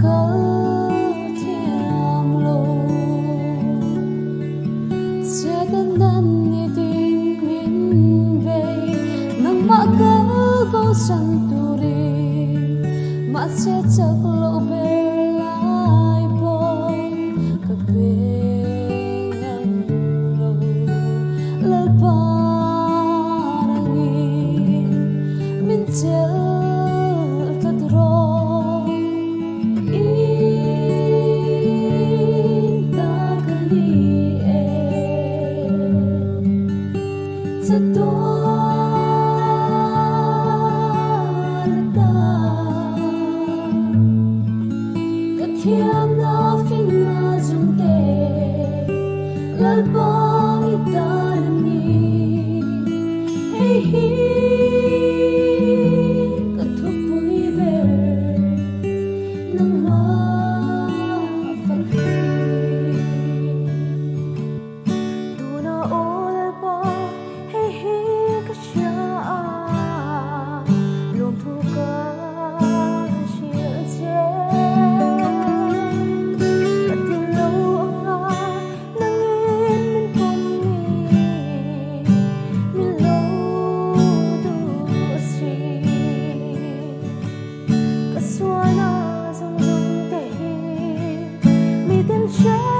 kal thiam lo. Setanan nitin min bei, nangmah ka bosan turin, mahse chak loh ber lai pawh ka pe ngam lo. Lalpa nangin min chelh tlat rawh. In ta ka ni e, chatuan ata. Ka thiamna finna zungte Lalpa i tan a ni. Hei hi ka thupui ber nangmah fak hi. Tuna aw Lalpa hei hi ka hria a, lawmthu ka hrilh che. Ka ti lo anga nangin min pawm ni, min lo duh si. Ka sualna zawng zawng te hi miten hre.